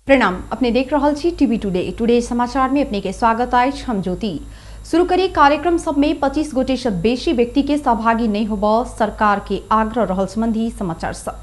प्रणाम, अपने देख रहल छी टीवी टुडे। टुडे समाचार में अपने के स्वागत अछि। हम ज्योति। शुरू करी कार्यक्रम सब में 25 गोटे से बेसी व्यक्ति के सहभागी नहीं होब सरकार के आग्रह रहल संबंधी समाचार सब।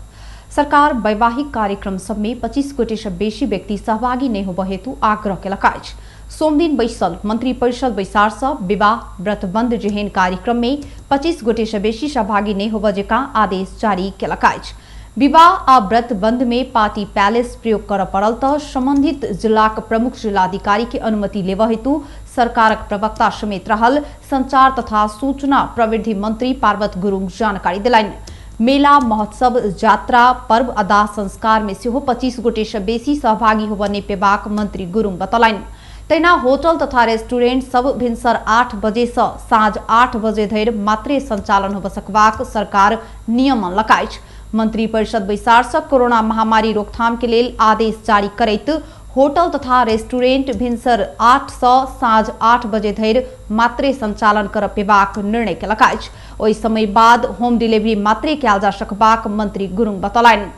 सरकार वैवाहिक कार्यक्रम सब में 25 गोटे से बेसी व्यक्ति सहभागी नहीं होब हेतु आग्रह केलक अछि। सोमदिन बैसल मंत्री परिषद बैसार से विवाह व्रतबंध जेहन कार्यक्रम में 25 गोटे से बेसी सहभागी नहीं होब जकाँ आदेश जारी केलक अछि। विवाह आ व्रतबंध में पार्टी पैलेस प्रयोग कर पड़ल त संबंधित जिलाक प्रमुख जिलाधिकारी के अनुमति लेबऽ हेतु सरकारक प्रवक्ता समेत रहल संचार तथा सूचना प्रविधि मंत्री पार्वत गुरुंग जानकारी दिलनि। मेला महोत्सव जात्रा पर्व आ दाह संस्कार में सेहो 25 गोटे से बेसी सहभागी होबऽ नहि पेबाक मंत्री गुरुंग बतौलनि। तहिना होटल तथा रेस्टोरेंट सब भिनसर 8 बजे से साँझ 8 बजे धरि मात्रे संचालन होबऽ सकबाक सरकार नियम अनलक अछि। मंत्री परिषद बैसार से कोरोना महामारी रोकथाम के लेल आदेश जारी करैत होटल तथा रेस्टोरेंट भिनसर 8 से साँझ 8 बजे धरि मात्रे संचालन कर पेबाक निर्णय केलक अछि। ओहि समय बाद होम डिलीवरी मात्रे कयल जा सकबाक मंत्री गुरुंग बतौलनि।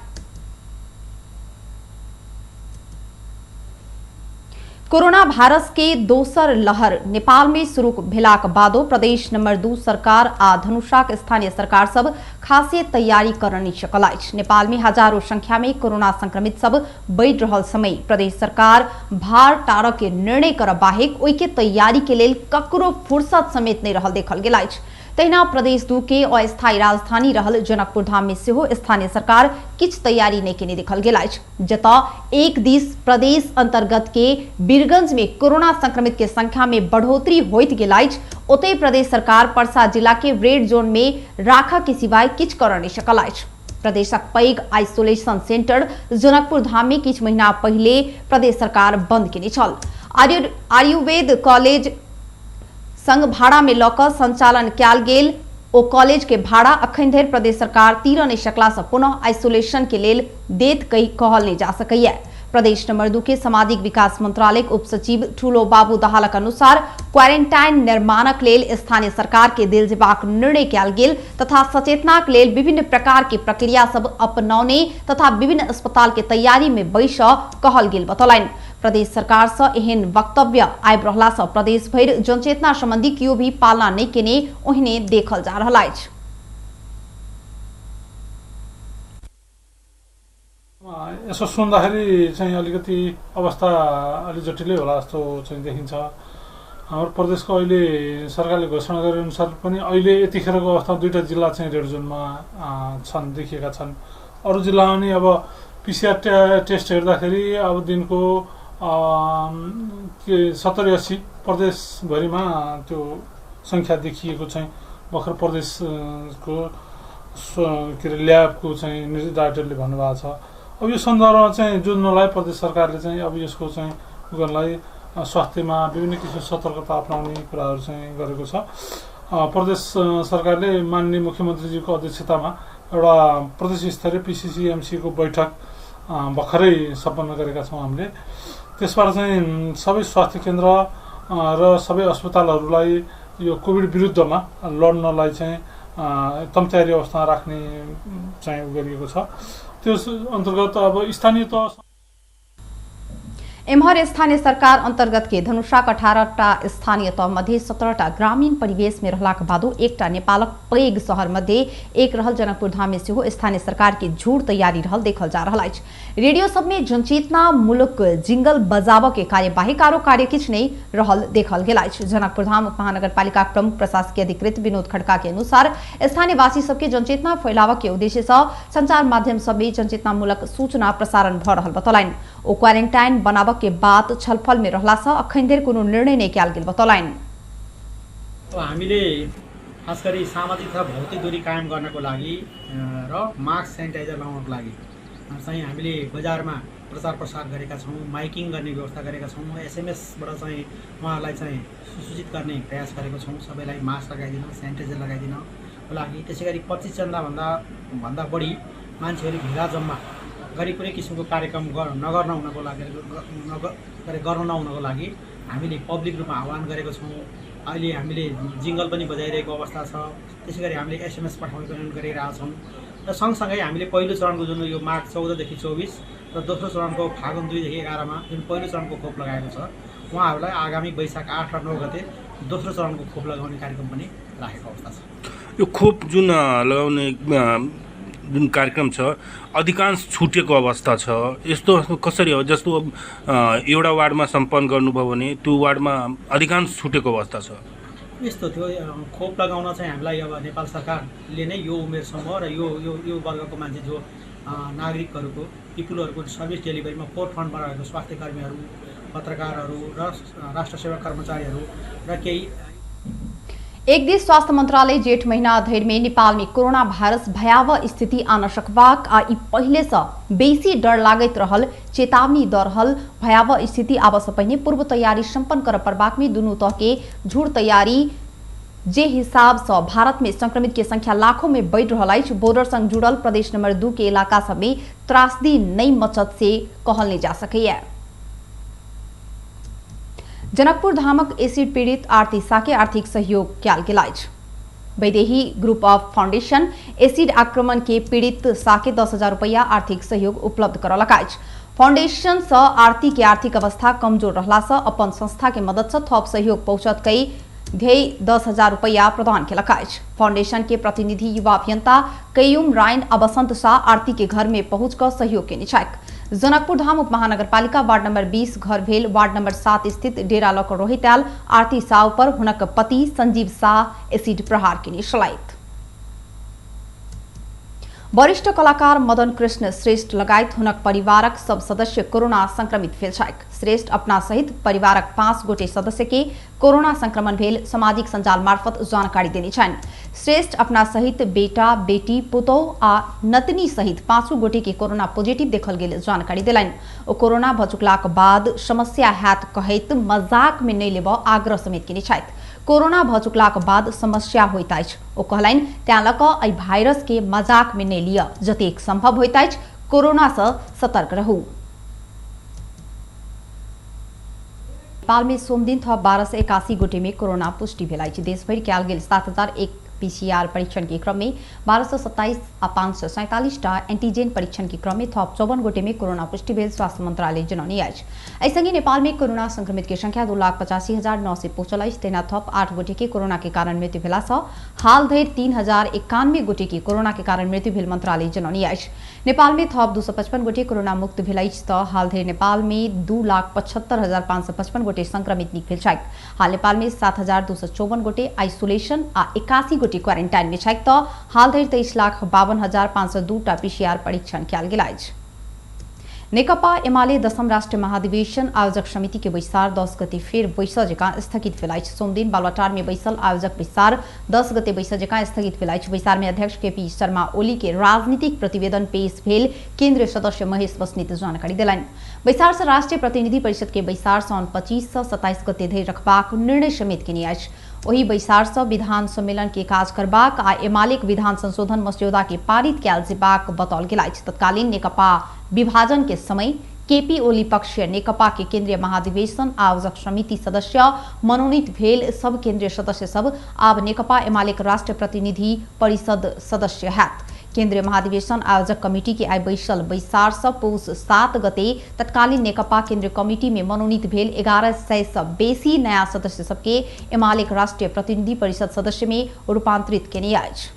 कोरोना वायरस के दोसर लहर नेपाल में शुरू भेलाक बादो प्रदेश नंबर 2 सरकार आ धनुषाक स्थानीय सरकार सब खासे तैयारी कर नहीं सकल अछि। नेपाल में हजारों संख्या में कोरोना संक्रमित सब बढ़ि रहल समय प्रदेश सरकार भार टारऽ के निर्णय कर बाहेक ओहि के तैयारी के लेल ककरो फुर्सत समेत नहीं रहल देखल गेल अछि। तहिना प्रदेश 2 के अस्थायी राजधानी रहल जनकपुर धाम में सेहो स्थानीय सरकार किछु तैयारी नहीं केने देखल गेल अछि। जतऽ एक दिस प्रदेश अंतर्गत के बीरगंज में कोरोना संक्रमित के संख्या में बढ़ोतरी होइत गेल अछि, ओतहि प्रदेश सरकार परसा जिला के रेड जोन में राखऽ के सिवाय किछु कर नहीं सकल अछि। प्रदेशक पैघ आइसोलेशन सेंटर जनकपुर धाम में किछु महीना पहिले प्रदेश सरकार बंद केने छल। आयुर्वेद कॉलेज संग भाड़ा में लऽ कऽ संचालन कयल गेल ओ कॉलेज के भाड़ा अखन धरि प्रदेश सरकार तीरऽ नहीं सकला से पुनः आइसोलेशन के लेल देत कहि कहल नहीं जा सकैया। प्रदेश नंबर 2 के सामाजिक विकास मंत्रालय के उप सचिव ठूलो बाबू दहालक अनुसार क्वारेंटाइन निर्माणक लेल स्थानीय सरकार के देल जेबाक निर्णय कयल गेल तथा सचेतनाक लेल विभिन्न प्रकार के प्रक्रिया सब अपनौने तथा विभिन्न अस्पताल के तैयारी में बैस कहल गेल बतौलनि। प्रदेश सरकार से एहन वक्तव्य आबि रहला से प्रदेश भरि जनचेतना संबंधी केओ भी पालना नहीं केने ओहने देखल जा रहल अछि। यसो सुन्दाखेरि चाहिँ अलिकति अवस्था अलि जटिलै होला जस्तो चाहिँ देखिन्छ। हाम्रो प्रदेशको अहिले सरकारले घोषणा गरे अनुसार पनि अहिले यतिखेरको अवस्था 2 जिल्ला चाहिँ रेड जोनमा छन्, देखिएका छन्। अरू जिल्लामा नि अब पिसिआर टेस्ट हेर्दाखेरि अब दिनको के 70-80 प्रदेशभरिमा त्यो सङ्ख्या देखिएको चाहिँ भर्खर प्रदेशको के अरे ल्याबको चाहिँ डाइरेक्टरले भन्नुभएको छ। अब यो सन्दर्भमा चाहिँ जुझ्नलाई प्रदेश सरकारले चाहिँ अब यसको चाहिँ गर्नलाई स्वास्थ्यमा विभिन्न किसिमको सतर्कता अपनाउने कुराहरू चाहिँ गरेको छ। प्रदेश सरकारले माननीय मुख्यमन्त्रीज्यूको अध्यक्षतामा एउटा प्रदेश स्तरीय पिसिसिएमसीको बैठक भर्खरै सम्पन्न गरेका छौँ हामीले। त्यसबाट चाहिँ सबै स्वास्थ्य केन्द्र र सबै अस्पतालहरूलाई यो कोभिड विरुद्धमा लड्नलाई चाहिँ एकदम तयारी अवस्थामा राख्ने चाहिँ गरिएको छ। त्यस अन्तर्गत अब स्थानीय तह एम्हर स्थानीय सरकार अंतर्गत के धनुषाक 18टा स्थानीय तह मध्ये 17टा ग्रामीण परिवेश में रहलाक बादो एकटा नेपालक पैघ शहर मध्ये एक रहल जनकपुर धाम में सेहो स्थानीय सरकार के झूर तैयारी रहल देखल जा रहल अछि। रेडियो सब में जनचेतना मूलक जिंगल बजाबऽ के कार्य बाहेक आरो कार्य किछु नहीं रहल देखल गेल अछि। जनकपुर धाम उपमहानगरपालिका प्रमुख प्रशासकीय अधिकृत विनोद खड़का के अनुसार स्थानीयवासी सबके जनचेतना फैलाबऽ के उद्देश्य से संचार माध्यम सब में जनचेतनामूलक सूचना प्रसारण भऽ रहल बतौलनि। ओ क्वारेंटाइन बनाबऽ के बात छलफल में रहला से अखन धरि कोनो निर्णय नहीं कयल गेल बतौलनि। हामीले खास गरी सामाजिक तथा भौतिक दूरी कायम गर्नको लागि र मास्क सेनिटाइजर लगाउनको लागि चाहिँ हामीले बजारमा प्रचार प्रसार गरेका छौँ, माइकिङ गर्ने व्यवस्था गरेका छौँ, एसएमएसबाट चाहिँ उहाँहरूलाई चाहिँ सुसूचित गर्ने प्रयास गरेको छौँ, सबैलाई मास्क लगाइदिन, सेनिटाइजर लगाइदिनको लागि। त्यसै गरी 25 जनाभन्दा भन्दा बढी मान्छेहरू भेला जम्मा गरी कुनै किसिमको कार्यक्रम नगर्न हुनको लागि गर्न नहुनको लागि हामीले पब्लिक रूपमा आह्वान गरेको छौँ। अहिले हामीले जिङ्गल पनि बजाइरहेको अवस्था छ। त्यसै गरी हामीले एसएमएस पठाउने पनि गरिरहेका छौँ र सँगसँगै हामीले पहिलो चरणको जुन यो माघ 14 देखि 24 र दोस्रो चरणको फागुन 2 देखि 11 मा जुन पहिलो चरणको खोप लगाएको छ उहाँहरूलाई आगामी वैशाख 8 र 9 गते दोस्रो चरणको खोप लगाउने कार्यक्रम पनि राखेको अवस्था छ। यो खोप जुन लगाउने जुन कार्यक्रम छ अधिकांश छुटेको अवस्था छ, यस्तो कसरी हो? जस्तो एउटा वार्डमा सम्पन्न गर्नुभयो भने त्यो वार्डमा अधिकांश छुटेको अवस्था छ। यस्तो थियो, खोप लगाउन चाहिँ हामीलाई अब नेपाल सरकारले नै यो उमेर समूह र यो यो यो वर्गको मान्छे जो नागरिकहरूको पिपुलहरूको सर्भिस डेलिभरीमा फोर फ्रन्टमा रहेको स्वास्थ्य कर्मीहरू, पत्रकारहरू र राष्ट्र सेवा कर्मचारीहरू र केही। एक दिस स्वास्थ्य मंत्रालय जेठ महीना धरि में नेपाल में कोरोना वायरस भयावह स्थिति आन सकबाक आ ई पहिले से बेसी डर लागैत रहल चेतावनी द रहल भयावह स्थिति आबऽ से पहिने पूर्व तैयारी संपन्न कर पड़बाक में दुनू तह के झूठ तैयारी जे हिसाब से भारत में संक्रमित के संख्या लाखों में बढ़ रहल अछि, बॉर्डर संग जुड़ल प्रदेश नंबर 2 के इलाका सब में त्रासदी नहीं मचत से कहल नहीं जा सकैया। जनकपुर धामक एसिड पीड़ित आरती साह के आर्थिक सहयोग कयल गेल अछि। Vaidehi group of foundation acid आक्रमण के पीड़ित साह के 10,000 रुपया आर्थिक सहयोग उपलब्ध करौलक अछि। फाउंडेशन से आरती के आर्थिक अवस्था कमजोर रहला से अपन संस्था के मदद से थप सहयोग पहुंचत कई ध्येय 10,000 रुपया प्रदान केलक अछि। फाउंडेशन के प्रतिनिधि युवा अभियंता कयूम रायन आ बसंत शाह आरती के घर में पहुंच कर सहयोग केने छथि। जनकपुर धाम उप महानगरपालिका वार्ड नंबर 20 घर भेल वार्ड नंबर 7 स्थित डेरा लऽ कऽ रहैत आयल आरती साह पर हुनक पति संजीव साह एसिड प्रहार केने छलथि। वरिष्ठ कलाकार मदन कृष्ण श्रेष्ठ लगायत हुनक परिवारक सब सदस्य कोरोना संक्रमित भेल छथि। श्रेष्ठ अपना सहित परिवारक 5 गोटे सदस्य के कोरोना संक्रमण भेल सामाजिक संजाल मार्फत जानकारी देने छनि। श्रेष्ठ अपना सहित बेटा, बेटी, पुतोह आ नतनी सहित 5 गोटे के कोरोना पॉजिटिव देखल गेल जानकारी देलनि। ओ कोरोना भऽ चुकलाक बाद समस्या हैत कहैत मजाक में नहि लेबऽ आग्रह समेत केने छथि। कोरोना भऽ चुकलाक बाद समस्या होइत अछि ओ कहलनि, तें लऽ कऽ एहि वायरस के मजाक में नहि लिअ, जतेक संभव होइत अछि कोरोना से सतर्क रहू। नेपाल में सोमदिन थप 1281 गोटे में कोरोना पुष्टि भेल अछि। देशभरि कयल गेल 7001 पीसीआर परीक्षण के क्रम में 1227 आ 547 टा एंटीजेन परीक्षण के क्रम में थप 54 गोटे में कोरोना पुष्टि भेल स्वास्थ्य मंत्रालय जनौने अछि। एहि संगे नेपाल में कोरोना संक्रमित के संख्या 2,85,900 पहुंचल अछि। तहिना थप 8 गोटे के कोरोना के कारण मृत्यु भेला सँ हाल धरि 3,091 गोटे के कोरोना के कारण मृत्यु भेल मंत्रालय जनौने अछि। नेपाल में थप 255 गोटे कोरोना मुक्त भेल अछि तऽ हाल धरि नेपाल में 2,75,555 गोटे संक्रमित निक भेल छथि। हाल नेपाल में 7,254 गोटे आइसोलेशन आ 81 गोटे क्वारेंटाइन में छथि तऽ हाल धरि 23,52,502 टा पीसीआर परीक्षण कयल गेल अछि। नेकपा एमाले दसम राष्ट्रीय महाधिवेशन आयोजक समिति के बैसार 10 गते फेर बैसऽ जकाँ स्थगित भेल अछि। सोमदिन बालुवाटार में बैसल आयोजक बैसार 10 गते बैसऽ जकाँ स्थगित भेल अछि। बैसार में अध्यक्ष केपी शर्मा ओली के राजनीतिक प्रतिवेदन पेश भेल केंद्रीय सदस्य महेश बस्नेत जानकारी देलनि। बैसार से राष्ट्रीय प्रतिनिधि परिषद के बैसार साउन 25 से 27 गते धरि रखबाक निर्णय समेत केने अछि। ओहि बैसार से विधान सम्मेलन के काज करबाक आ एमालेक विधान संशोधन मस्यौदा के पारित कयल जेबाक बताओल गेल अछि। तत्कालीन नेकपा विभाजन के समय केपी ओली पक्षीय नेकपा के केंद्रीय महाधिवेशन आयोजक समिति सदस्य मनोनीत भेल सब केंद्रीय सदस्य सब आब नेकपा एमालेक राष्ट्रीय प्रतिनिधि परिषद सदस्य हैत। केंद्रीय महाधिवेशन आयोजक कमिटी के आइ बैसल बैसार से पौष 7 गते तत्कालीन नेकपा केंद्रीय कमिटी में मनोनीत भेल 1100 से बेसी नया सदस्य सबके एमालेक राष्ट्रीय प्रतिनिधि परिषद सदस्य में रूपांतरित केने अछि।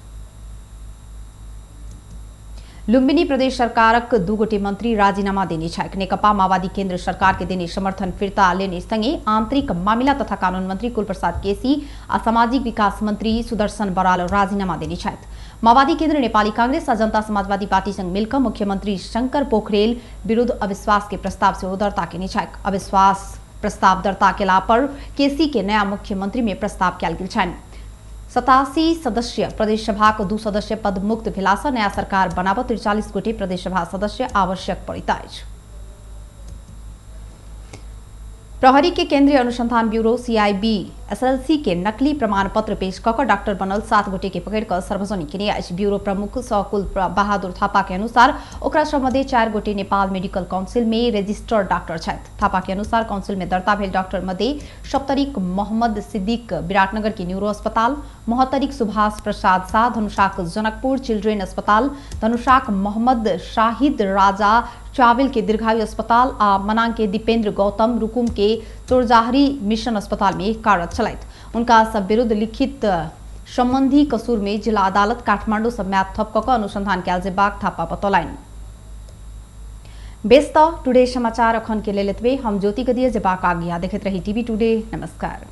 लुम्बिनी प्रदेश सरकारक 2 गोटे मंत्री राजीनामा देने छथि। नेकपा माओवादी केंद्र सरकार के देने समर्थन फिर्ता लेने संगे आंतरिक मामिला तथा कानून मंत्री कुलप्रसाद केसी आ सामाजिक विकास मंत्री सुदर्शन बराल राजीनामा देने छथि। माओवादी केंद्र नेपाली कांग्रेस आ जनता समाजवादी पार्टी संग मिलकर मुख्यमंत्री शंकर पोखरेल विरुद्ध अविश्वास के प्रस्ताव से दर्ता केने छथि। अविश्वास प्रस्ताव दर्ता केला पर केसी के नया मुख्यमंत्री में प्रस्ताव कयल गेल छनि। 87 सदस्य प्रदेश सभाक 2 सदस्य पद मुक्त भेलासँ नया सरकार बनाबऽ 43 गोटे प्रदेश सभा सदस्य आवश्यक पड़ैत अछि। प्रहरी के केंद्रीय अनुसंधान ब्यूरो सीआईबी एसएलसी के नकली प्रमाण पत्र पेश कऽ डॉक्टर बनल 7 गोटे के पकड़ि कऽ सार्वजनिक केने अछि। ब्यूरो प्रमुख सकुल बहादुर थापा के अनुसार ओकरा सब मध्ये 4 गोटे नेपाल मेडिकल काउंसिल में रजिस्टर्ड डॉक्टर छथि। थापा के अनुसार काउंसिल में दर्ता भेल डॉक्टर मध्ये सप्तरीक मोहम्मद सिद्दीक विराटनगर के न्यूरो अस्पताल, महोत्तरीक सुभाष प्रसाद शाह धनुषाक जनकपुर चिल्ड्रेन अस्पताल, धनुषाक मोहम्मद शाहिद राजा चाविल के दीर्घायु अस्पताल आ मनांग के दीपेंद्र गौतम रुकुम के चोरजाहरी मिशन अस्पताल में कार्यरत छलथि। उनका सब विरुद्ध लिखित संबंधी कसूर में जिला अदालत काठमांडू सब म्याद थप कऽ अनुसंधान कयल जेबाक थापा बतौलनि। बेस त टुडे समाचार अखन के लेल एतबे। हम ज्योति गदिया जेबाक आज्ञा। देखैत रही टीवी टुडे। नमस्कार।